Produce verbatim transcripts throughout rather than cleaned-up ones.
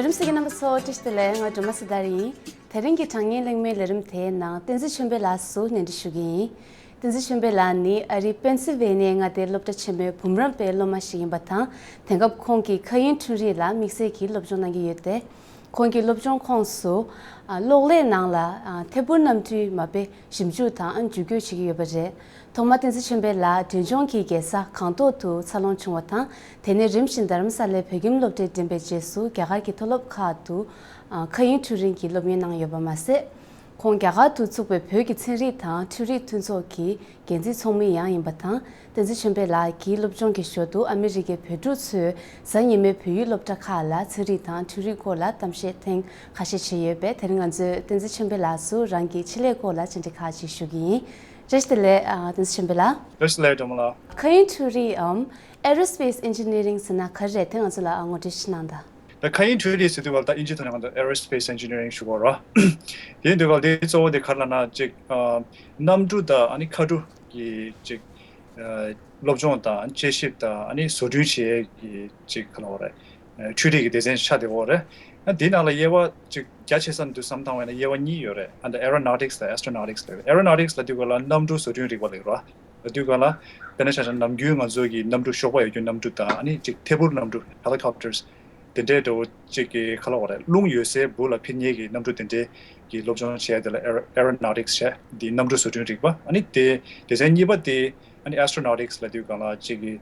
ལས་རིམ་གསན་མཁན་རྣམ་པ་ཚོ་བཀྲ་ཤིས་བདེ་ལེགས། ང་སྒྲོལ་མ་སེ་ད་རི་ཡིན། དེ་རིང་གི་དྲ་བརྙན་གླེང་མོལ་ལས་རིམ་དེའི་ནང་བསྟན་འཛིན་ཆོས་འཕེལ་ལགས་སུ་གནས་འདྲི་ཞུ་གི་ཡིན། བསྟན་འཛིན་ཆོས་འཕེལ་ལགས་ནི་ཨ་རིའི་པེན་སིལ་ཝེ་ནི་ཡའི་མངའ་སྡེའི་སློབ་གྲྭ་ཆེན་མོའི་འབུམ་རམས་པའི་སློབ་མ་ཞིག་ཡིན་པ་དང་། དེང་སྐབས་ཁོང་གིས་མཁའ་དབྱིངས་འཕྲུལ་རིག་ལ་དམིགས་བསལ་གྱི་སློབ་སྦྱོང་གནང་གི་ཡོད་དེ། ཁོང་གིས་སློབ་སྦྱོང་ཁོངས་སུ་ཨ་གློག་ཀླད་ནང་ལ་ཨ་ཐད་འཕུར་གནམ་གྲུའི་མ་དཔེ་ཞིབ་འཇུག་དང་ཨ་འཇུག་སྐྱོར་བྱེད་ཀྱི་ཡོད་པ་རེད། ཐོག་མར་བསྟན་འཛིན་ཆོས་འཕེལ་ལགས་འབྲས་ལྗོངས་ཀྱི་རྒྱལ་ས་སྒང་ཏོག་ཏུ་འཚར་ལོངས་བྱུང་བ་དང་། དེ་ནས་རིམ་བཞིན་རྡ་རམ་ས་ལའི་བོད་ཁྱིམ་སློབ་གྲྭའི་འགྲིམས་པའི་རྗེས་སུ་རྒྱ་གར་གྱི་མཐོ་སློབ་ཁག་ཏུ་ཨ་མཁའ་དབྱིངས་འཕྲུལ་རིག་གི་སློབ་གཉེར་གནང་ཡོད་པ་མ་ཟད། ཁོང་རྒྱ་གར་དུ་བཙུགས་པའི་བོད་ཀྱི་ཚན་རིག་དང་འཕྲུལ་རིག་མཐུན་ཚོགས་ཀྱི་འགན་འཛིན་ཚོགས་མི་ཡང་ཡིན་པ་དང་། བསྟན་འཛིན་ཆོས་འཕེལ་ལགས་ཀྱི་སློབ་སྦྱོང་གི་ཞོར་དུ་ཨ་མི་རི་ཀའི་བོད་ཕྲུག་ཚོས་གཟའ་ཉི་མའི་བོད་ཡིག་སློབ་གྲྭ་ཁག་ལ་ཚན་རིག་དང་འཕྲུལ་རིག་སྐོར་ལ་གཏམ་བཤད་ཐེངས་ཁ་ཤས་བྱས་ཡོད་པས། དེ་རིང་ང་ཚོས་བསྟན་འཛིན་ཆོས་འཕེལ་ལགས་སུ་རང་གི་ཆེད་ལས་སྐོར་ལ་བཅར་འདྲི་ཁག་ཅིག་ཞུ་གི་ཡིན། བཀྲ་ཤིས་བདེ་ལེགས། ཨ། བསྟན་འཛིན་ཆོས་འཕེལ་ལགས། བཀྲ་ཤིས་བདེ་ལེགས། སྒྲོལ་མ་ལགས། མཁའ་དབྱིངས་འཕྲུལ་རིག་འམ་Aerospace Engineering ཟེར་ན་ག་རེ་རེད། དེ་ང་ཚོ་ལ་ཨ་ངོ་སྤྲོད་ཅིག་གནང་དང་། ད་མཁའ་དབྱིངས་འཕྲུལ་རིག་ཟེར་དུས་སྒང་ལ་ད་དབྱིན་ཇིའི་ཐོག་ནས་ང་ཚོ་Aerospace Engineering ཞུ་གི་ཡོད་རེད། དེ་ཡིན་དུས་སྒང་ལ་དེའི་གཙོ་བོ་དེ་ག་རེ་ལབ་ན་ཅིག་ཨ་གནམ་གྲུ་དང་ཨ་ནི་མཁའ་གྲུ་གི་ཅིག་ཨ་སློབ་སྦྱོང་དང་དཔྱད་ཞིབ་དང་ཨ་ནི་བཟོ་སྐྲུན་བྱེད་ཡས་ཀྱི་ཅིག་ག་ལབ་དགོས་རེད། ཨ་འཕྲུལ་རིག་གི་སྡེ་ཚན་ཆགས་བསྡད་ཡོད་རེད། ཨ་དེའི་ནང་ལ་དབྱེ་བ་ཅིག་རྒྱ་ཆེ་ས་ནས་བསམ་བློ་བཏང་བ་ཡིན་ན་དབྱེ་བ་གཉིས་ཡོད་རེད། ཨ་ད་Aeronautics དང་Astronautics ལབ་རེད། Aeronautics ལབ་དུས་སྒང་ལ་གནམ་གྲུ་བཟོ་སྐྲུན་རིག་པ་ལབ་ཀྱི་རེད། ལབ་དུས་སྒང་ལ་དཔེར་ན་ཆ་བཞག་ན་ནམ་རྒྱུན་ང་ཚོ་གི་གནམ་གྲུ་གཤོག་པ་ཡོད་རྒྱུ་གནམ་གྲུ་དང་ཨ་ནི་ཅིག་ཐད་འཕུར་གནམ་གྲུ་helicopters དེ་འདྲའི་འདྲ་བོ་ཅིག་གི་ག་ལབ་དགོས་རེད། རླུང་ཡོད་སའི་སྦུག་ལ་འཕུར་མཁན་གྱི་གནམ་གྲུ་དེ་འདྲའི་གི་སློབ་སྦྱོང་བྱས་དེ་ལ་Aero- Aeronautics བྱས། འདི་གནམ་གྲུ་བཟོ་སྐྲུན་རིག་པ། ཨ་ནི་དེ་སྡེ་ཚན་གཉིས་པ་དེ་ཨ་ནི་Astronautics ལབ་དུས་སྒང་ལ་ཅིག་གི་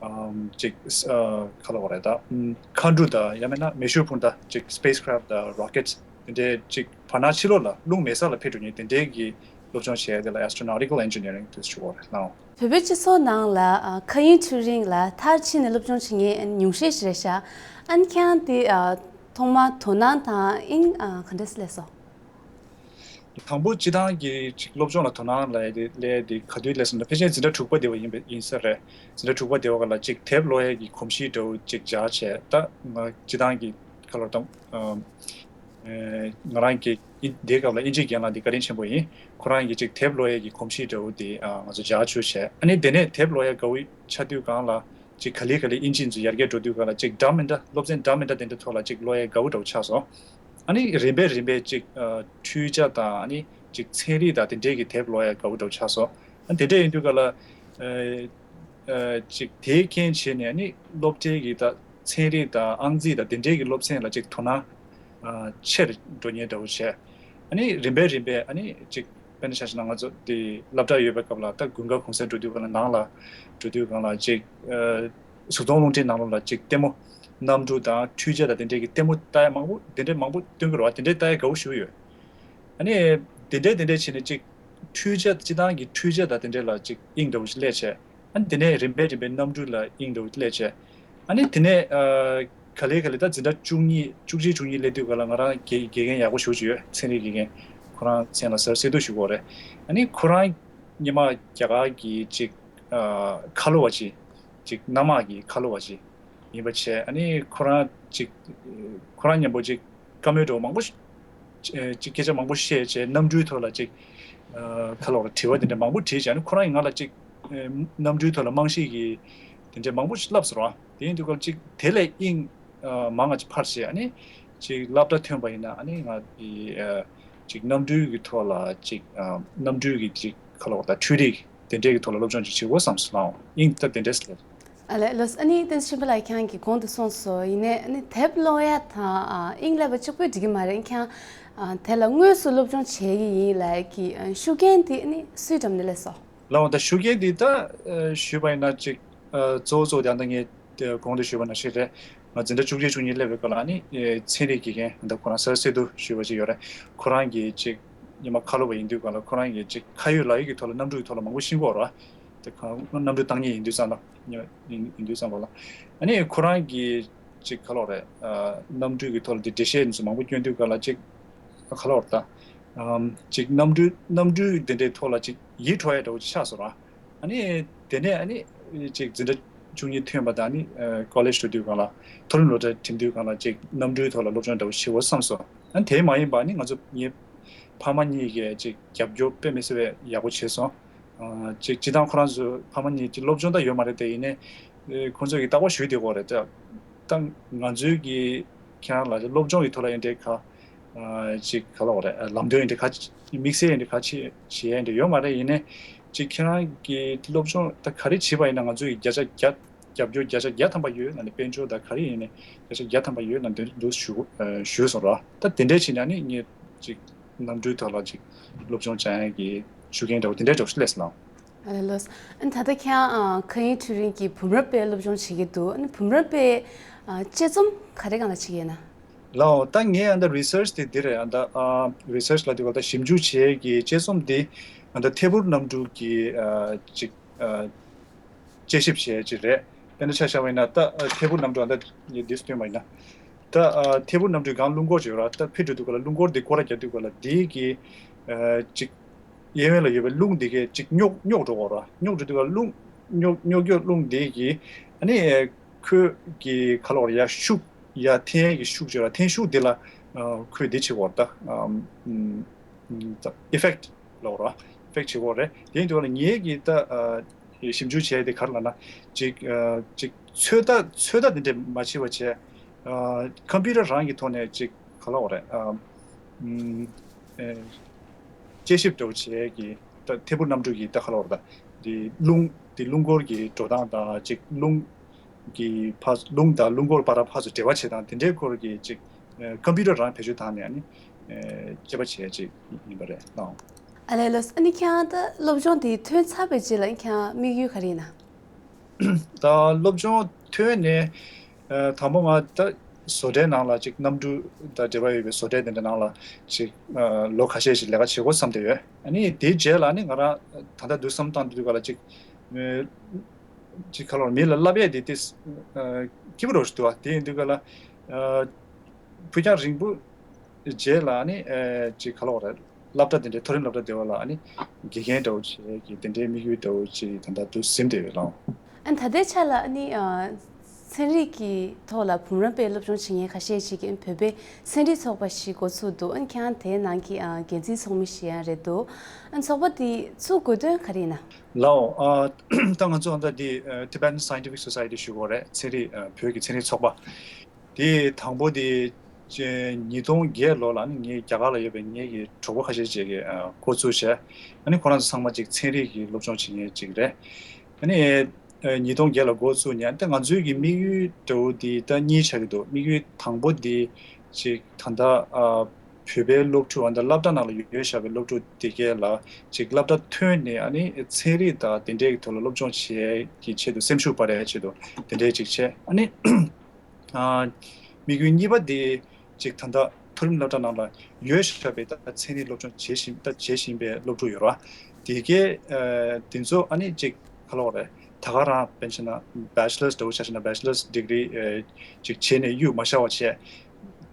ཨམ་ཅིག་ཨ་ག་ལབ་དགོས་རེད། ད་ཨམ་མཁའ་འགྲུལ་དང་ཡང་མིན་ན་མེ་ཤུགས་འཕུར་མདའ་ཅིག་spacecraft དང་rockets དེ་འདྲའི་ཅིག་བར་སྣང་ཕྱི་ལོགས་ལ་རླུང་མེད་ས་ལ་འཕུར་འགྲོ་མཁན་དེ་འདྲའི་གི་སློབ་སྦྱོང་བྱས་དེ་ལ་Astronautical Engineering དུ་ཞུ་བ་རེད་ལགས། བོད་པའི་སྤྱི་ཚོགས་ནང་ལ་ཨ་མཁའ་དབྱིངས་འཕྲུལ་རིག་ལ་མཐར་ཕྱིན་ནས་སློབ་སྦྱོང་བྱེད་མཁན་ཉུང་ཤས་ཤིག་རེད་ཤག་ཨ་ནི་ཁྱེད་རང་དེ་ཨ་ཐོག་མར་དོ་སྣང་དང་དབྱིངས་ཨ་ག་འདྲས་སླེབས་སོང་། དང་པོ་སྤྱིར་བཏང་གི་ཅིག་སློབ་སྦྱོང་ལ་དོ་སྣང་ལ་དེ་ལས་དེ་ག་དུས་སླེབས་སོང་ན། ཕལ་ཆེར་འཛིན་གྲྭ་དྲུག་པ་དེ་བ་ཡིན་པ་ཡིན་ས་རེད། འཛིན་གྲྭ་དྲུག་པ་དེ་བ་ག་ལ་ཅིག་དེབ་ཀློག་ཡས་ཀྱི་གོམས་གཤིས་འདྲ་བོ་ཅིག་འཇགས་བྱས། ད་ང་སྤྱིར་བཏང་གི་ག་ལོར་དང་ཨ་ཨེ་ང་རང་གི་ཨིན་དེའི་སྐབས་ལ་ཨིན་ཇིའི་རྒན་ལགས་འདི་བཀའ་དྲིན་ཆེན་པོ་ཡིན། ཁོ་རང་གིས་ཅིག་དེབ་ཀློག་ཡས་ཀྱི་གོམས་གཤིས་འདྲ་བོ་དེ་ཨ་ང་ཚོ་འཇགས་བཅུག་བྱས། ཨ་ནི་དེ་ནས་དེབ་ཀློག་ཡས་དགའ་བོ་ཆགས་དུས་སྒང་ལ་ཅིག་ག་ལེ་ག་ལེ་ཨིན་ཇི་ཚོ་ཡར་རྒྱས་འགྲོ་དུས་སྒང་ལ་ཅིག་འདྲ་མི་འདྲ་སློབ་ཚན་འདྲ་མི་འདྲ་དེ་འདྲ་ཐོག་ལ་ཅིག་ཀློག་ཡས་དགའ་བོ་འདྲ་བོ་ཆགས་སོང་། ཨ་ནི་རིམ་པས་རིམ་པས་ཅིག་ཨ་འཕྲུལ་ཆས་དང་ཨ་ནི་ཅིག་ཚན་རིག་དང་དེ་འདྲས་ཀྱི་དེབ་ཀློག་ཡས་དགའ་བོ་འདྲ་བོ་ཆགས་སོང་། ཨ་ནི་དེ་འདྲས་ཡིན་དུས་སྒང་ལ་ཨ་ཨ་ཅིག་དེའི་རྐྱེན་བྱས་ནས་ཨ་ནི་སློབ་གྲྭའི་གི་ད་ཚན་རིག་དང་ཨང་རྩིས་དང་དེ་འདྲའི་གི་སློབ་ཚན་ལ་ཅིག་དོ་སྣང་ཨ་ཆེར་འགྲོ་མཁན་འདྲ་བོ་བྱས། ཨ་ནི་རིམ་པས་རིམ་པས་ཨ་ནི་ཅིག་དཔེར་ན་ཆ་བཞག་ན་ང་ཚོ་དེ་སློབ་གྲྭ་ཡོད་པའི་སྐབས་ལ་ད་དགུན་ཁ་གུང་སེང་འགྲོ་དུས་སྒང་ལ་ནང་ལ་འགྲོ་དུས་སྒང་ལ་ཅིག་ཨ་གཟུགས་མཐོང་རླུང་འཕྲིན་ནང་ལོགས་ལ་ཅིག་ལྟད་མོ་གནམ་གྲུ་དང་འཕྲུལ་ཆས་དང་དེ་འདྲའི་གི་ལྟད་མོ་ལྟ་ཡ་མང་པོ་དེ་འདྲའི་མང་པོ་སྟོན་གི་རེད་བ། དེ་འདྲའི་ལྟ་ཡ་དགའ་བོ་ཞེ་པོ་ཡོད། ཨ་ནི་དེ་འདྲའི་དེ་འདྲའི་བྱས་ནས་ཅིག་འཕྲུལ་ཆས་སྤྱིར་བཏང་གི་འཕྲུལ་ཆས་དང་དེ་འདྲའི་ལ་ཅིག་དབྱིངས་འདྲ་བོ་ཞིག་སླེབས་བྱས། ཨ་ནི་དེ་ནས་རིམ་པས་རིམ་པས་གནམ་གྲུ་ལ་དབྱིངས་འདྲ་བོ་སླེབས་བྱས། ཨ་ནི་དེ་ནས་ཨ་ག་ལེ་ག་ལེ་ད་འཛིན་གྲྭ་བཅུ་གཉིས་བཅུ་གཅིག་བཅུ་གཉིས་སླེབས་དུས་སྒང་ལ་ང་རང་དགེ་དགེ་རྒན་ཡག་པོ་ཞེ་པོ་ཅིག་ཡོད། ཚན་རིག་དགེ་རྒན། ཁོ་རང་མཚན་ལ་ཟུར་སེ་དུ་ཞུ་གི་ཡོད་རེད། ཨ་ནི་ཁོ་རང་སྔོན་མ་རྒྱ་གར་གྱི་ཅིག་ཨ་ཁ་ལོ་བ་ཅིག་ཅིག་གནམ་དམག་གི་ཁ་ལོ་བ་ཅིག་ཡིན་པ་བྱས། ཨ་ནི་ཁོ་རང་ཅིག་ཁོ་རང་མཉམ་པོ་ཅིག་བཀའ་མོལ་འདྲ་བོ་མང་པོ་ཅིག་སྐད་ཆ་མང་པོ་བཤད་བྱས། གནམ་གྲུའི་ཐོག་ལ་ཅིག་ཨ་ཁ་ལོ་བ་དྲི་བ་དེ་འདྲ་མང་པོ་དྲིས་བྱས། ཨ་ནི་ཁོ་རང་གིས་ང་ལ་ཅིག་གནམ་གྲུའི་ཐོག་ལ་རྨང་གཞི་གི་དེ་འདྲ་མང་པོ་ཞིག་བསླབས་སོང་ར། དེ་ཡིན་དུས་སྐབས་ཅིག་དེ་ལས་དབྱིངས་ཨ་མང་ང་ཅིག་འཕར་བྱས། ཨ་ནི་ཅིག་སློབ་གྲྭ་ཐོན་པ་ཡིན་ན་ཨ་ནི་ང་གི་ཨ་ཅིག་གནམ་གྲུའི་གི་ཐོག་ལ་ཅིག་ཨ་གནམ་གྲུའི་གི་ཅིག་ཁ་ལོ་བ་དང་འཕྲུལ་རིག་དེ་འདྲའི་གི་ཐོག་ལ་སློབ་སྦྱོང་ཅིག་བྱེད་དགོས་བསམ་སོང་ལགས། དབྱིངས་ད་དེ་འདྲས་སླེབས། ཨ་ལས་ལགས། ཨ་ནི་བསྟན་འཛིན་ཆོས་འཕེལ་ལགས་ཁྱེད་རང་གིས་གོང་དུ་གསུངས་སོང་། ཡིན་ནའི་ཨ་ནི་དེབ་ཀློག་ཡ་དང་ཨ་དབྱིངས་སླེབས་པ་གཅིག་པོས་འགྲིག་གི་མ་རེད། ཁྱེད་རང་ཨ་དེ་ལ་དངོས་སུ་སློབ་སྦྱོང་བྱེད་ཀྱི་ཡིན་ལབ་ཀྱི་ཨ་ཤུགས་རྐྱེན་དེ་ཨ་ནི་སུའི་འགྲམ་ནས་སླེབས་སོང་། ལགས་འོང་། ད་ཤུགས་རྐྱེན་འདི་ད་ཨ་ཞུས་པ་ཡིན་ན་ཅིག་ཨ་གཙོ་བོ་གཙོ་བོ་དེ་ད་ངས་དེ་གོང་དུ་ཞུས་པ་ནང་བཞིན་རེད། ང་འཛིན་གྲྭ་བཅུ་གཅིག་བཅུ་གཉིས་སླེབས་པའི་སྐབས་ལ་ཨ་ནི་ཨེ་ཚན་རིག་དགེ་རྒན་ད་ཁོ་རང་སར་སེ་དུ་ཞུས་པ་ཅིག་ཡོད་རེད། ཁོ་རང་གིས་ཅིག་སྔོན་མ་ཁ་ལོ་བ་ཡིན་དུས་སྒང་ལ་ཁོ་རང་གིས་ཅིག་ཁ་ཡོད་ལག་ཡོད་ཀྱི་ཐོག་ལ་གནམ་གྲུ་གི་ཐོག་ལ་མང་པོ་ཤེས་ཀྱི་ཡོད་རེད་བ། དེ་ཁོ་རང་གནམ་གྲུ་བཏང་མཁན་ཡིན་དུས་ཙམ་ལ་ཡིན་ཡིན་དུས་ཙམ་པ་ལ། ཨ་ནི་ཁོ་རང་གིས་ཅིག་ཁ་ལོ་རེད། ཨ་གནམ་གྲུ་གི་ཐོག་ལ་དེ་འགྲེལ་བཤད་ཚོ་མང་པོ་སྐྱོན་དུས་སྒང་ལ་ཅིག་ཁ་ལོ་རེད་ད། ཨམ་ཅིག་གནམ་གྲུ་གནམ་གྲུ་དེ་འདྲའི་ཐོག་ལ་ཅིག་ཡིད་འཕྲོག་ཡ་འདྲ་བོ་ཅིག་ཆགས་སོང་ར། ཨ་ནི་དེ་ནས་ཨ་ནི་ཅིག་འཛིན་གྲྭ་བཅུ་གཉིས་ཐོན་པ་དང་ནི་ཨ་ཀོ་ལེཇ་འགྲོ་དུས་སྒང་ལ་མཐོ་རིམ་སློབ་གྲྭ་འགྲིམ་དུས་སྒང་ལ་ཅིག་གནམ་གྲུའི་ཐོག་ལ་སློབ་སྦྱོང་འདྲ་བོ་བྱེད་དགོས་བསམ་སོང་། ཨ་ནི་དེ་མ་ཡིན་པ་ནི་ང་ཚོ་ངའི་ཕ་མ་གཉིས་ཀྱིས་ཅིག་རྒྱབ་སྐྱོར་དཔེ་མི་སྲིད་པའི་ཡག་པོ་བྱས་སོང་། ཨ་ཅིག་སྤྱིར་བཏང་ཁོ་རང་ཚོ་ཕ་མ་གཉིས་ཀྱི་སློབ་སྦྱོང་ད་ཡོད་མ་རེད་དེ། ཡིན་ནའི་ཨ་ཁོང་ཚོ་གིས་རྟག་པར་ཞུས་བསྡད་ཀྱི་ཡོད་རེད་ད། ད་ང་ཚོའི་གི་ ཁྱེད་རང་ལ་སློབ་སྦྱོང་གི་ཐོག་ལ་ཡིན་འདྲ་ག་ཅིག་ག་ལབ་དགོས་རེད། ལམ་སྟོན་ཡིན་འདྲ་ག་དམིགས་བསལ་ཡིན་འདྲ་ག་ཅིག་བྱེད་ཡ་འདྲ་ཡོད་མ་རེད། ཡིན་ནའི་ཅིག་ཁྱེད་རང་གི་སློབ་སྦྱོང་ད་ག་རེ་བྱས་པ་ཡིན་ན་ང་ཚོས་བརྒྱ་ཆ་བརྒྱ་རྒྱབ་སྐྱོར་བརྒྱ་ཆ་བརྒྱ་ཐམ་པ་ཡོད་ན་ནི་དཔལ་འབྱོར་ད་ག་རེ་ཡིན་ནའི་བརྒྱ་ཆ་བརྒྱ་ཐམ་པ་ཡོད་ན་འདུག་འདུག་ཞུ་ཞུས་སོང་ར། ད་དེ་འདྲ་བྱས་ན་ནི་ངས་ཅིག་གནམ་གྲུའི་ཐོག་ལ་ཅིག་སློབ་སྦྱོང་བྱ་ཡ་གི་ཤུགས་རྐྱེན་འདྲ་བོ་དེ་འདྲ་འདྲ་བོ་ཞིག་སླེབས་སོང་ལགས། ཨ་ལས་ལགས། ཨ་ནི་ད་ལྟ་ཁྱེད་རང་ཨ་མཁའ་དབྱིངས་ཁྲུའུ་རིན་གྱི་བུམ་ར་དཔེ་སློབ་སྦྱོང་བྱེད་ཀྱི་འདུག་ཨ་ནི་བུམ་ར་དཔེ་ཨ་དཔྱད་རྩོམ་ག་རེ་སྒང་ལ་བྱེད་ཀྱི་ཡོད་ན། ལགས་འོ། ད་ངས་ཨ་ད་research་དེ་འདི་རེད། ཨ་ད་ཨ་research་ལབ་དུས་སྒང་ལ་ད་ཞིབ་འཇུག་བྱེད་ཀྱི་དཔྱད་རྩོམ་འདི་ཨ་ད་ཐད་འཕུར་གནམ་གྲུ་གི་ཨ་ཅིག་ཨ་དཔྱད་ཞིབ་བྱས་ཅིག་རེད། དཔེར་ན་ཆ་བཞག་པ་ཡིན་ན་ད་ཨ་ཐད་འཕུར་གནམ་གྲུ་ཨ་ད་འདི་སྟོན་པ་ཡིན་ན། ད་ཨ་ཐད་འཕུར་གནམ་གྲུའི་སྒང་རླུང་འཁོར་ཅིག་ཡོད་ར། ད་འཕུར་འགྲོ་དུས་སྒང་ལ་རླུང་འཁོར་འདི་སྐོར་ར་རྒྱག་དུས་སྒང་ལ་འདི་གི་ཨ་ཅིག་གཡས་གཡོན་ལ་ཡོད་པའི་རླུང་འདི་གས་ཅིག་རྙོག་རྙོག་འགྲོ་གི་ར། རྙོག་འགྲོ་དུས་སྒང་ལ་རླུང་རྙོག་རྙོག་རྒྱུ་རླུང་འདི་གིས་ཨ་ནི་ཁོའི་གི་ག་ལབ་དགོས་རེད། ཡར་ཤུགས་ཡར་འཐེན་གྱི་ཤུགས་ཅིག་ཡོད་ར། འཐེན་ཤུགས་འདི་ལ་ཨ་ཁོས་འདི་བྱེད་ཀྱི་ཡོད་རེད། ད་ཨམ་ཨམ་ད་effect་ལབ་དགོས་ར། effect་བྱེད་ཀྱི་ཡོད་རེད། དེ་ཡིན་དུས་སྒང་ལ་ངས་གི་ད་ཨ་ཞིབ་འཇུག་བྱས་དེ་ག་རེ་ལབ་ན་ཅིག་ཨ་ཅིག་ཚོད་ལྟ་ཚོད་ལྟ་དེ་འདྲ་མ་བྱས་པ་བྱས། ཨ་ཀམ་པུ་ཊར་རང་གི་ཐོག་ནས་ཅིག་ག་ལབ་དགོས་རེད། ཨ་ཨམ་ཨེ་དཔྱད་ཞིབ་འདྲ་བོ་བྱས་ཀྱི་ད་ཐད་འཕུར་གནམ་གྲུ་གི་ད་ག་ལབ་དགོས་རེད། ད་དེ་རླུང་དེ་རླུང་འཁོར་གྱི་འགྲོ་སྟངས་དང་ཅིག་རླུང་གི་ཕར་རླུང་དང་རླུང་འཁོར་བར་ཕར་ཚུར་འབྲེལ་བ་བྱེད་སྟངས་དེ་འདྲའི་སྐོར་གྱི་ཅིག་ཨ་ཀམ་པུ་ཊར་རང་བེད་སྤྱོད་བཏང་ནས་ཨ་ནི་ཨ་དཔྱད་པ་བྱས་ཅིག་ཡིན་པ་རེད། ལགས། ཨ་ལས་ལགས། ཨ་ནི་ཁྱེད་རང་ད་སློབ་སྦྱོང་དེ་ཐོན་ཚར་བའི་རྗེས་ལ་ཁྱེད་རང་དམིགས་ཡུལ་ག་རེ་ཡིན་ན། ད་སློབ་སྦྱོང་ཐོན་ནས་ཨ་དང་པོ་ང་ད་བཟོ་གྲྭའི་ནང་ལ་ཅིག་གནམ་གྲུ་དང་འབྲེལ་བ་ཡོད་པའི་བཟོ་གྲྭ་དེ་འདྲ་ནང་ལ་ཅིག་ཨ་ལོ་ཁ་ཤས་ཤིག་ལས་ཀ་བྱེད་དགོས་བསམ་བསྡད་ཡོད། ཨ་ནི་དེའི་རྗེས་ལ་ནི་ང་རང་ད་ལྟ་འདུག་བསམ་བཏང་དུས་སྒང་ལ་ཅིག་ཨ་ཅིག་ག་ལབ་དགོས་རེད། མི་ལ་བསླབ་ཡས་དེ་ཏིས་ཨ་སྐྱིད་པོ་འདྲ་བོ་ཞིག་འདུག་པ། དེ་ཡིན་དུས་སྒང་ལ་ཨ་ཕུགས་རྒྱང་རིང་པོ་རྗེས་ལ་ནི་ཨ་ཅིག་ག་ལབ་དགོས་རེད། སློབ་གྲྭ་དེ་འདྲའི་མཐོ་རིམ་སློབ་གྲྭ་དེ་བ་ལ་ནི་དགེ་རྒན་འདྲ་བོ་བྱེད་ཀྱི་དེ་འདྲའི་དམིགས་ཡུལ་འདྲ་བོ་ཅིག་ད་ལྟ་འདུག་ཟིན་བསྡད་ཡོད། ལགས། ཨ་ད་ལྟའི་ཆ་ལ་ནི་ཨ་ཚན་རིག་གི་ཐོག་ལ་བུམ་ར་དཔེ་སློབ་སྦྱོང་བྱེད་མཁན་ཁ་ཤས་ཤིག་གིས་བོད་པའི་ཚན་རིག་ཚོགས་པ་ཞིག་འགོ་ཚུགས་འདུག་ཨ་ཁྱེད་རང་དེའི་ནང་གི་ཨ་འགན་འཛིན་ཚོགས་མི་ཞིག་ཡང་རེད་འདུག་ཨ་ཚོགས་པ་འདི་ཚུགས་དགོས་དོན་ག་རེ་ཡིན་ན། ལགས་འོ། ཨ་ད་ང་ཚོ་ཨ་ད་འདི་ཨ་Tibetan Scientific Society་ཞུ་དགོས་རེད། ཚན་རིག་ཨ་བོད་ཀྱི་ཚན་རིག་ཚོགས་པ། དེ་དང་པོ་དེ་ཅེ་ཉིས་སྟོང་བརྒྱད་ལོ་ལ་ནི་ངའི་རྒྱ་གར་ལ་ཡོད་པའི་ངའི་གི་གྲོགས་པོ་ཁ་ཤས་ཅིག་གིས་ཨ་འགོ་བཙུགས་བྱས། ཨ་ནི་ཁོ་རང་ཚོ་ཚང་མ་ཅིག་ཚན་རིག་གི་སློབ་སྦྱོང་བྱེད་མཁན་ཅིག་རེད། ཨ་ནི་ཨ་ཉིས་སྟོང་བརྒྱད་ལ་འགོ་བཙུགས་ནས་ད་ང་ཚོའི་གི་དམིགས་ཡུལ་འདྲ་བོ་དེ་ད་གཉིས་ཆགས་ཀྱི་འདུག་དམིགས་ཡུལ་དང་པོ་དེ་ཅིག་ད་ལྟ་ཨ་བོད་པའི་སློབ་ཕྲུག་ཨ་ད་སློབ་གྲྭ་ནང་ལ་ཡོད་བཞག་པའི་སློབ་ཕྲུག་དེ་གས་ལ་ཅིག་སློབ་གྲྭ་ཐོན་ནས་ཨ་ནི་ཚན་རིག་དང་དེ་འདྲའི་ཐོག་ལ་སློབ་སྦྱོང་བྱེད་ཀྱི་ཆེད་དུ་སེམས་ཤུགས་སྤར་ཡའི་ཆེད་དུ་དེ་འདྲའི་ཅིག་བྱས། ཨ་ནི་ཨ་དམིགས་ཡུལ་གཉིས་པ་དེ་ཅིག་ད་ལྟ་མཐོ་རིམ་སློབ་གྲྭ་ནང་ལ་ཡོད་བཞག་པའི་ད་ཚན་རིག་སློབ་སྦྱོང་བྱེད་བཞིན་ད་བྱེད་བཞིན་པའི་སློབ་ཕྲུག་ཡོད་ར། དེ་གས་ཨ་དེ་ཚོ་ཨ་ནི་ཅིག་ག་ལབ་དགོས་རེད། ད་ག་རང་དཔེར་ན་ཆ་བཞག་ན་bachelor's་འདྲ་བོ་ཆ་བཞག་ན་bachelor's degree་ཨ་ཅིག་བྱས་ནས་གཡུག་མ་བཞག་པ་བྱས།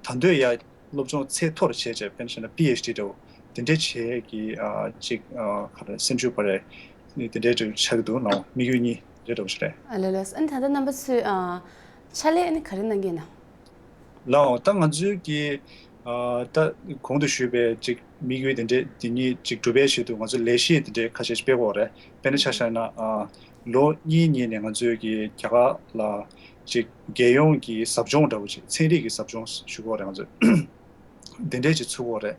ད་དུང་ཡ་སློབ་སྦྱོང་ཚད་མཐོ་རུ་བྱས་བྱས་དཔེར་ན་ཆ་བཞག་ན་PhD་འདྲ་བོ་དེ་འདྲ་བྱས་ཀྱི་ཨ་ཅིག་ཨ་ག་རེ་སེམས་ཤུགས་སྤར་རེད། དེ་འདྲའི་འདྲ་བོ་ཆགས་ཀྱི་འདུག་ལགས། དམིགས་ཡུལ་གཉིས་རེད་འདྲ་བོ་ཞིག་རེད། ཨ་ལས་ལགས། ཨ་ནི་ད་ལྟ་རྣམ་པ་ཚོས་ཨ་ཕྱག་ལས་ཨ་ནི་ག་རེ་གནང་གི་ཡིན་ན། ལགས་འོ། ད་ང་ཚོའི་གི་ཨ་ད་གོང་དུ་ཞུས་པའི་ཅིག་དམིགས་ཡུལ་དེ་འདྲའི་དེ་གཉིས་ཅིག་སྒྲུབ་པའི་ཆེད་དུ་ང་ཚོ་ལས་གཞི་དེ་འདྲའི་ཁ་ཤས་ཤིག་སྤེལ་དགོས་རེད། དཔེར་ན་ཆ་བཞག་ན་ཨ་ལོ་གཉིས་གཉིས་ནས་ང་ཚོའི་གི་རྒྱ་གར་ལ་ཅིག་རྒྱལ་ཡོངས་ཀྱི་ཟབ་སྦྱོང་འདྲ་བོ་ཅིག་ཚན་རིག་གི་ཟབ་སྦྱོང་ཞུ་དགོས་རེད་ང་ཚོས། དེ་འདྲས་ཅིག་ཚུགས་ཡོད་རེད།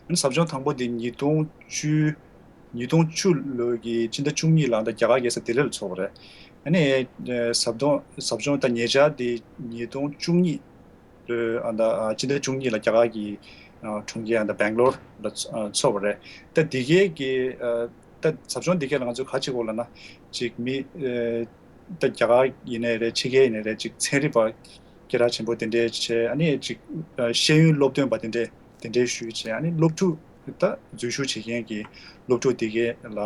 ཨ་ནི་ཟབ་སྦྱོང་དང་པོ་དེ་ཉིས་སྟོང་བཅུ། ཉིས་སྟོང་བཅུ་ལོའི་གི་སྤྱི་ཟླ་བཅུ་གཉིས་ལ་ད་རྒྱ་གར་རྒྱལ་ས་ལྡི་ལི་ལ་ཚོགས་པ་རེད། ཨ་ནི་ཨ་ཟབ་སྦྱོང་ཟབ་སྦྱོང་ད་ཉེ་ཆར་དེ་ཉིས་སྟོང་བཅུ་གཉིས་ལོའི་ཨ་ད་ཨ་སྤྱི་ཟླ་བཅུ་གཉིས་ལ་རྒྱ་གར་གི་ཨ་གྲོང་ཁྱེར་ཨ་ད་སྦེང་ལོར་ལ་ཚོགས་པ་རེད། ད་དེ་གའི་གི་ཨ་ད་ཟབ་སྦྱོང་དེ་གའི་ལ་ང་ཚོས་ག་རེ་བྱེད་དགོས་ལབ་ན་ཅིག་མི་ཨ་ད་རྒྱ་གར་ཡིན་ནའི་རེད། ཕྱི་རྒྱལ་ཡིན་ནའི་རེད། ཅིག་ཚན་རིག་པ་སྐད་གྲགས་ཆེན་པོ་དེ་འདྲས་བྱས། ཨ་ནི་ཅིག་ཤེས་ཡོན་སློབ་སྟོན་པ་དེ་འདྲས་དེ་འདྲས་ཞུས་བྱས། ཨ་ནི་སློབ་ཕྲུག་ད་འཛུལ་ཞུགས་བྱེད་མཁན་གྱི་སློབ་ཕྲུག་དེ་གའི་ལ་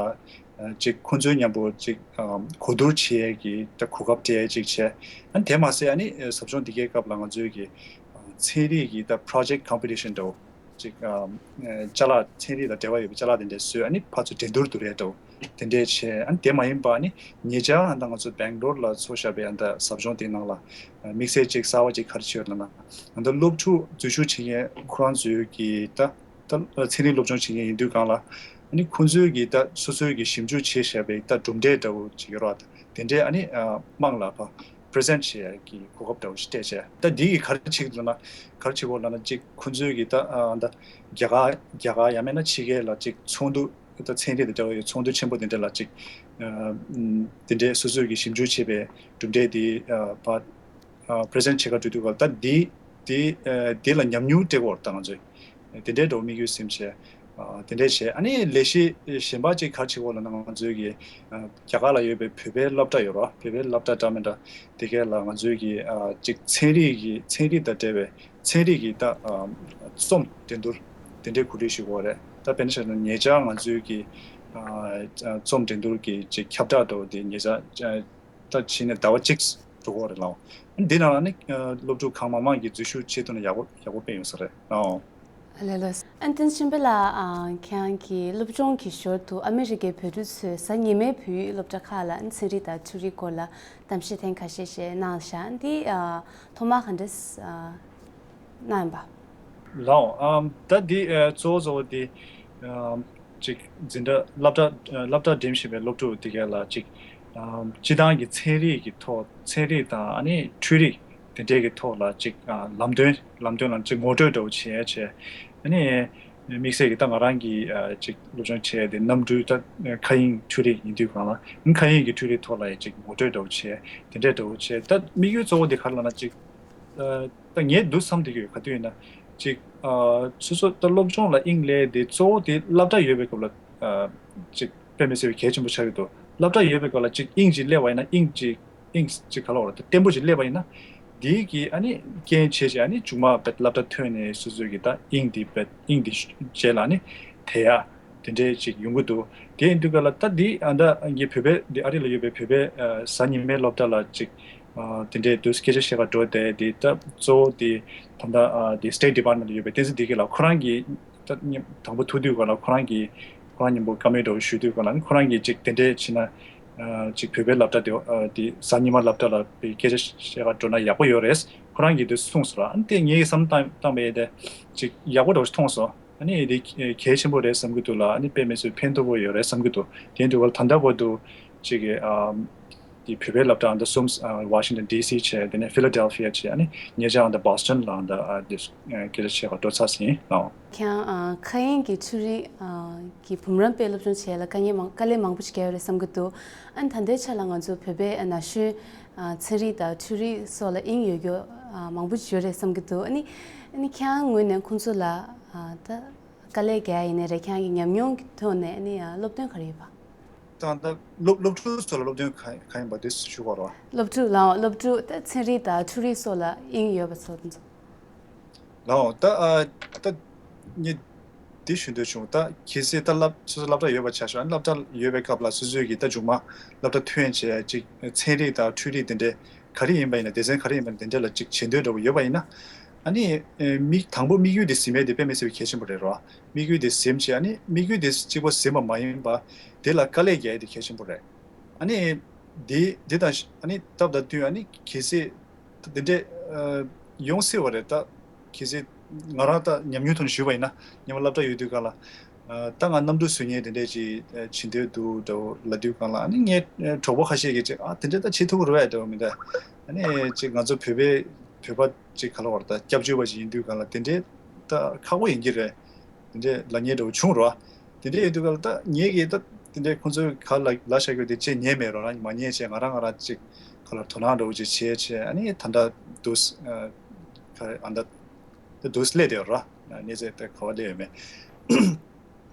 ཅིག་ཁོང་ཚོའི་མཉམ་པོ་ཅིག་གོ་བསྡུར་བྱེད་ཡས་ཀྱི་ད་གོ་སྐབས་སྤྲད་ཡས་ཅིག་བྱས། ཨ་ནི་དེ་མ་ཟད་ཨ་ནི་ཟབ་སྦྱོང་དེ་གའི་སྐབས་ལ་ང་ཚོའི་གི་ཚན་རིག་གི་ད་project competition་འདྲ་བོ། ཅིག་ཨ་ཨ་ཅ་ལག་ཚན་རིག་དང་འབྲེལ་བ་ཡོད་པའི་ཅ་ལག་དེ་འདྲས་བཟོས། ཨ་ནི་ཕར་ཚུར་འགྲན་བསྡུར་དུ་རེད་འགྲོ། དེ་འདྲས་བྱས། ཨ་ནི་དེ་མ་ཡིན་པ་ཨ་ནི་ཉེ་ཆར་ཨ་ད་ང་ཚོ་སྦེང་ལོར་ལ་ཚོགས་བཞག་པའི་ཨ་ད་ཟབ་སྦྱོང་དེའི་ནང་ལ་ཨ་དམིགས་བསལ་ཅིག་གསར་བ་ཅིག་ག་རེ་བྱས་ཡོད་ལབ་ན། ཨ་ད་སློབ་ཕྲུག་འཛུལ་ཞུགས་བྱེད་མཁན་ཁོ་རང་ཚོའི་གི་ད་ད་ཚན་རིག་སློབ་སྦྱོང་བྱེད་མཁན་ཡིན་དུས་སྒང་ལ་ཨ་ནི་ཁོང་ཚོའི་གི་ད་སོ་སོའི་གི་ཞིབ་འཇུག་བྱས་བཞག་པའི་ད་གྲུབ་འབྲས་འདྲ་བོ་ཅིག་ཡོད་རེད་བ། དེ་འདྲས་ཨ་ནི་ཨ་དམངས་ལ་ཕར། present་བྱེད་ཡ་གི་གོ་སྐབས་འདྲ་བོ་ཞིག་སྤྲད་བྱས། ད་འདི་གི་ག་རེ་བྱེད་ཀྱི་ལབ་ན། ག་རེ་བྱེད་དགོས་ལབ་ན། ཅིག་ཁོང་ཚོའི་གི་ད་ཨ་ད་རྒྱ་གར་རྒྱ་གར་ཡང་མིན་ན་ཕྱི་རྒྱལ་ལ་ཅིག་ཚོགས་འདུ། ད་ཚན་རིག་དང་འབྲེལ་བའི་ཚོགས་འདུ་ཆེན་པོ་དེ་འདྲ་ལ་ཅིག་ཨ་ཨམ་དེ་འདྲའི་སོ་སོའི་གི་ཞིབ་འཇུག་བྱས་པའི་གྲུབ་འབྲས་དེ་ཨ་ཕར་ཨ་present་བྱེད་ག་འགྲོ་དུས་སྐབས་ལ། ད་འདི་དེ་ཨ་དེ་ལ་ཉམས་མྱོང་སྤྲད་དགོས་རེད། ད་ང་ཚོས་དེ་འདྲའི་འགྲོ་དམིགས་ཡུལ་ཟིན་བྱས། ཨ་དེ་འདྲས་བྱས། ཨ་ནི་ལས་གཞི་གཞན་པ་ཅིག་ག་རེ་བྱེད་དགོས་ལབ་ན། ང་ཚོའི་གི་ཨ་རྒྱ་གར་ལ་ཡོད་པའི་བོད་པའི་སློབ་གྲྭ་ཡོད་རེད་བ། བོད་པའི་སློབ་གྲྭ་འདྲ་མི་འདྲ་དེ་གས་ལ་ང་ཚོའི་གི་ཨ་ཅིག་ཚན་རིག་གི་ཚན་རིག་དང་འབྲེལ་བའི་ཚན་རིག་གི་ད་ཨ་རྩོམ་འགྲན་བསྡུར་དེ་འདྲའི་གོ་སྒྲིག་ཞུ་དགོས་རེད། ད་དཔེར་ན་ཆ་བཞག་ན་ཉེ་ཆར་ང་ཚོའི་གི་ཨ་རྩོམ་འགྲན་བསྡུར་གི་ཅིག་ཁྱབ་བསྒྲགས་འདྲ་བོ་དེ་ཉེ་ཆར་ཨ་ད་ཕྱིན་ནས་ཟླ་བ་གཅིག་འགྲོ་གི་རེད་ལགས། འདི་ནང་ལ་ནི་ཨ་སློབ་ཕྲུག་གང་མང་མང་གིས་འཛུལ་ཞུགས་བྱེད་ཐུབ་ན་ཡག་པོ་ཡག་པོ་དཔེ་ཡོང་ས་རེད་ལགས། ལགས་ལགས། ཨ་ནི་བསྟན་ཆེན་པོ་ལགས། ཨ་ཁྱེད་རང་གིས་སློབ་སྦྱོང་གི་ཞོར་དུ་ཨ་མི་རི་ཀའི་བོད་ཕྲུག་ཚོས་གཟའ་ཉི་མའི་བོད་ཡིག་སློབ་གྲྭ་ཁག་ལ་ཨ་ནི་ཚན་རིག་དང་འཕྲུལ་རིག་སྐོར་ལ་གཏམ་བཤད་ཐེངས་ཁ་ཤས་ཤིག་གནང་བཞག། འདི་ཨ་ཐོག་མར་ག་འདྲས་ཨ་གནང་ཡིན་པ། ལགས། ཨམ་ད་འདི་ཨ་གཙོ་བོ་གཙོ་བོ་འདི་ཨམ་ཅིག་འཛིན་གྲྭ་སློབ་གྲྭ་ཨ་སློབ་གྲྭ་འགྲིམ་བཞིན་པའི་སློབ་ཕྲུག་དེ་གས་ལ་ཅིག་ཨམ་སྤྱི་བཏང་གི་ཚན་རིག་གི་ཐོག་ཚན་རིག་དང་ཨ་ནི་འཕྲུལ་རིག་དེ་འདྲས་ཀྱི་ཐོག་ལ་ཅིག་ཨ་ལམ་སྟོན་ལམ་སྟོན་ལ་ཅིག་ངོ་སྤྲོད་འདྲ་བོ་བྱས་བྱས། ཨ་ནི་དམིགས་བསལ་གྱི་ད་ང་རང་གིས་ཨ་ཅིག་སློབ་སྦྱོང་བྱས་ཏེ་གནམ་གྲུའི་ད་མཁའ་དབྱིངས་འཕྲུལ་རིག་ཡིན་དུས་སྒང་ལ། མཁའ་དབྱིངས་ཀྱི་འཕྲུལ་རིག་ཐོག་ལ་ཡང་ཅིག་ངོ་སྤྲོད་འདྲ་བོ་བྱས། དེ་འདྲས་འདྲ་བོ་བྱས། ད་དམིགས་ཡུལ་གཙོ་བོ་དེ་ག་རེ་ལབ་ན། ཅིག་ཨ་ད་ངས་འདུག་བསམ་བསྡད་ཀྱི་ཡོད། ག་དུས་ཡིན་ན་ཅིག་ཨ་སོ་སོ་ད་སློབ་སྦྱོང་ལ་དབྱིངས་སླེབས་དེ་གཙོ་བོ་དེ་སློབ་གྲྭ་ཡོད་པའི་སྐབས་ལ་ཨ་ཅིག་དཔེ་མི་སྲིད་པའི་གལ་ཆེན་པོ་ཆགས་ཀྱི་འདུག་སློབ་གྲྭ་ཡོད་པའི་སྐབས་ལ་ཅིག་དབྱིངས་ཅིག་སླེབས་པ་ཡིན་ན། དབྱིངས་ཅིག་དབྱིངས་ཅིག་ག་ལབ་དགོས་རེད། ད་བརྟན་པོ་ཅིག་སླེབས་པ་ཡིན་ན། དེའི་གི་ཨ་ནི་རྐྱེན་བྱས་བྱས་ཨ་ནི་མཇུག་མ་བས་སློབ་གྲྭ་ཐོན་ནས་སོ་སོའི་གི་ད་དབྱིངས་དེ་བས་དབྱིངས་དེ་རྗེས་ལ་ཨ་ནི་དེ་ཡ་དེ་འདྲས་ཅིག་ཡོང་གི་འདུག་དེ་ཡིན་དུས་སྐབས་ལ་ད་འདི་ཨ་ད་ངས་བོད་པའི་འདི་ཨ་རི་ལ་ཡོད་པའི་བོད་པའི་ཨ་གཟའ་ཉི་མའི་སློབ་གྲྭ་ལ་ཅིག་ཨ་དེ་འདྲས་འདུག་སྐད་ཆ་བཤད་ག་འགྲོ་དེ། དེ་ད་གཙོ་བོ་དེ་ད་ལྟ་ཨ་དེ་State Department་ལ་ཡོད་པའི་བསྟན་འཛིན་བདེ་སྐྱིད་ལགས། ཁོ་རང་གིས་ད་མཉམ་དང་པོ་ཐུག་དུས་སྐབས་ལ་ཁོ་རང་གིས་ཁོ་རང་མཉམ་པོ་བཀའ་མོལ་འདྲ་བོ་ཞུ་དུས་སྐབས་ལ་ཁོ་རང་གིས་ཅིག་དེ་འདྲས་བྱས་ན་ཨ་ཅིག་བོད་པའི་སློབ་གྲྭ་དེ་ཨ་དེ་གཟའ་ཉི་མ་སློབ་གྲྭ་ལ་བའི་སྐད་ཆ་བཤད་ག་འགྲོ་ན་ཡག་པོ་ཡོད་རེད། ཁོ་རང་གིས་དེ་གསུངས་སོང་ལ། ཨ་ནི་དེ་ངས་བསམ་བཏང་བཏང་བས་དེ་ཅིག་ཡག་པོ་འདྲ་བོ་ཞིག་མཐོང་སོང་། ཨ་ནི་དེ་གལ་ཆེན་པོ་རེད་བསམ་གྱི་འདུག་ལ། ཨ་ནི་དཔེ་མི་སྲིད་ཕན་ཐོགས་པོ་ཡོད་རེད་བསམ་གྱི་འདུག་དེ་འདུག་ག་ད་ལྟ་བར་དུ་ཅིག་གི་ཨ་དེ་བོད་པའི་སློབ་གྲྭ་འདི་གསུམ་ཨ་Washington D C་བྱས། དེ་ནས་Philadelphia་བྱས། ཨ་ནི་ཉེ་ཆར་འདི་Boston་ལ་འདི་ཨ་དེ་སྐད་ཆ་བཤད་ག་འགྲོ་ཚར་ཟིན་ལགས། ཁྱེད་རང་ཨ་མཁའ་དབྱིངས་ཀྱི་འཕྲུལ་རིག་ཨ་གི་འབུམ་རམས་པའི་སློབ་སྦྱོང་བྱས་ལ་དཀའ་ངལ་མང་དཀའ་ལས་མང་པོ་ཞིག་བརྒྱབ་ཡོད་རེད་བསམ་གྱི་འདུག་ཨ་ནི་ད་ལྟའི་ཆ་ལ་ང་ཚོ་བོད་པའི་ཨ་ན་གཞོན་ཨ་ཚན་རིག་དང་འཕྲུལ་རིག་སོགས་ལ་དབྱིངས་ཡོད་རྒྱུ་ཨ་མང་པོ་ཞིག་ཡོད་རེད་བསམ་གྱི་འདུག་ཨ་ནི་ཨ་ནི་ཁྱེད་རང་ངོས་ནས་ཁོང་ཚོ་ལ་ཨ་ད་དཀའ་ལས་བརྒྱབ་ཡིན་ནའི་རེད། ཁྱེད་རང་གི་ཉམས་མྱོང་གི་ཐོག་ནས་ཨ་ནི་ཨ་སློབ་སྟོན་ག་རེ་ཡོད་པ། ད་ད་སློབ་སློབ་ཕྲུག་ཚོ་ལ་སློབ་སྟོན་ག་ག་ཡིན་པ་དེ་ཞུ་དགོས་རེད་བ། སློབ་ཕྲུག་ལའང་སློབ་ཕྲུག་ད་ཚན་རིག་དང་འཕྲུལ་རིག་སོགས་ལ་དབྱིངས་ཡོད་པ་ཚོ་དེ་ཚོ། ལའང་ད་ཨ་ད་ངས་འདི་ཞུ་འདོད་བྱུང་། ད་གལ་སྲིད་ད་སློབ་སོ་སོ་སློབ་གྲྭ་ཡོད་པ་ཆ་བཞག་ན། སློབ་གྲྭ་ཡོད་པའི་སྐབས་ལ་སོ་སོའི་གི་ད་མཇུག་མ་སློབ་གྲྭ་ཐོན་བྱས་ཅིག་ཚན་རིག་དང་འཕྲུལ་རིག་དེ་འདྲའི་ག་རེ་ཡིན་པ་ཡིན་ན། སྡེ་ཚན་ག་རེ་ཡིན་པ་ཡིན་ན། དེ་འདྲ་ལ་ཅིག་བྱེད་འདོད་འདྲ་བོ་ཡོད་པ་ཡིན་ན། ཨ་ནི་ཨེ་དམིགས་དང་པོ་དམིགས་ཡུལ་དེ་ཟིན་ཡས་དེ་དཔེ་མི་སྲིད་པའི་གལ་ཆེན་པོ་རེད་རོ། དམིགས་ཡུལ་དེ་ཟིན་བྱས། ཨ་ནི་དམིགས་ཡུལ་དེ་གཅིག་པོ་ཟིན་པ་མ་ཡིན་པ་དེ་ལ་དཀའ་ལས་རྒྱག་ཡས་དེ་གལ་ཆེན་པོ་རེད། ཨ་ནི་དེ་དེ་དང་ཨ་ནི་སྟབས་དང་བསྟུན་ཨ་ནི་གལ་སྲིད་དེ་འདྲས་ཨ་ཡོང་སྲིད་པ་རེད། ད་གལ་སྲིད་ང་རང་ད་ཉམས་མྱོང་ཐོག་ནས་ཞུས་པ་ཡིན་ན། སྔོན་མ་སློབ་གྲྭ་ཡོད་དུས་སྒང་ལ་ཨ་ད་ང་གནམ་གྲུ་བཟོ་མཁན་དེ་འདྲས་ཅིག་ཨ་བྱེད་འདོད་འདུག་འདྲ་བོ་ལབ་དུས་སྒང་ལ། ཨ་ནི་ངའི་ཨ་གྲོགས་པོ་ཁ་ཤས་ཀྱིས་ཅིག་ཨ་དེ་འདྲས་ད་བྱེད་ཐུབ་ཀྱི་རེད་པས་འདྲ་བོ་མི་འདྲ། ཨ་ནི་ཅིག་ང་ཚོ་བོད་པའི་བོད་པ་ཅིག་ག་ལབ་དགོས་རེད། ད་སྐྱབས་བཅོལ་བ་ཅིག་ཡིན་དུས་སྒང་ལ་དེ་འདྲས་ད་ཁག་པོ་ཡིན་གྱི་རེད། དེ་འདྲས་ལབ་མཁན་འདྲ་བོ་བྱུང་རོ། དེ་འདྲས་ཡོད་དུས་སྒང་ལ་ད་ངེད་ཀྱིས་ད་དེ་འདྲས་ཁོང་ཚོས་ག་ལབ་ལབ་བཞག་གི་ཡོད་དེ་ཅིག་ཉན་མེད་རོ། རང་མ་ཉན་བྱས་ང་རང་ང་རང་ཅིག་ག་ལབ་དོ་སྣང་འདྲ་བོ་ཅིག་བྱས་བྱས། ཨ་ནི་ད་ལྟ་འདུག་ཨ་ག་རེ་ཨ་ད་ད་འདུག་སླེབས་བསྡད་ཡོད་རོ། གནས་ཚད་ད་ག་པར་སླེབས་ཡོད་མེད།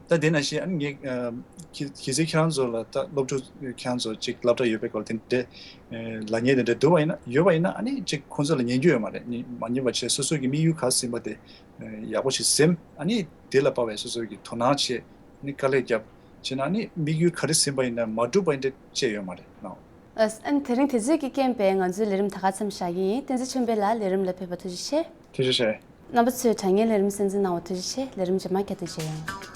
ད་དེ་ནང་བཞིན་ཨ་ནི་ངས་ཨ་གལ་གལ་སྲིད་ཁྱེད་རང་ཚོ་ལ་ད་སློབ་ཕྲུག་ཁྱེད་རང་ཚོ་ཅིག་སློབ་གྲྭ་ཡོད་པའི་སྐོར་དེ་འདྲས་ཨ་ལབ་མཁན་དེ་འདྲས་འདུག་པ་ཡིན་ན། ཡོད་པ་ཡིན་ན་ཨ་ནི་ཅིག་ཁོང་ཚོ་ལ་ཉན་རྒྱུ་ཡོད་མ་རེད། ཉན་མ་ཉན་པ་བྱས་སོ་སོ་གི་དམིགས་ཡུལ་ག་ཟིན་པ་དེ་ཨ་ཡག་པོ་ཞིག་ཟིན། ཨ་ནི་དེ་ལ་དཔག་པའི་སོ་སོ་གི་དོ་སྣང་བྱས། ཨ་ནི་དཀའ་ལས་བརྒྱབ་བྱས་ན་ཨ་ནི་དམིགས་ཡུལ་ག་རེ་ཟིན་པ་ཡིན་ན་མ་འགྲུབ་པ་ཡིན་འདྲས་བྱས་ཡོད་མ་རེད་ནའོ། ཨ་ཨ་ནི་དེ་རིང་དུས་ཚོད་ཀྱི་རྐྱེན་པས་ང་ཚོའི་ལས་རིམ་ད་ག་མཚམས་བཞག་གི་ཡིན། བསྟན་འཛིན་ཆོས་འཕེལ་ལགས་ལས་རིམ་ལ་ཕེབས་པར་ཐུགས་རྗེ་ཆེ། ཐུགས་རྗེ་ཆེ། རྣམ་པ་ཚོས་དྲ་བརྙན་ལས་རིམ་གསན་གཟིགས་གནང་བར་ཐུགས་རྗེ་ཆེ། ལས་རིམ་རྗེས་མ་བསྐྱར་དུ་མཇལ་ཡོང་།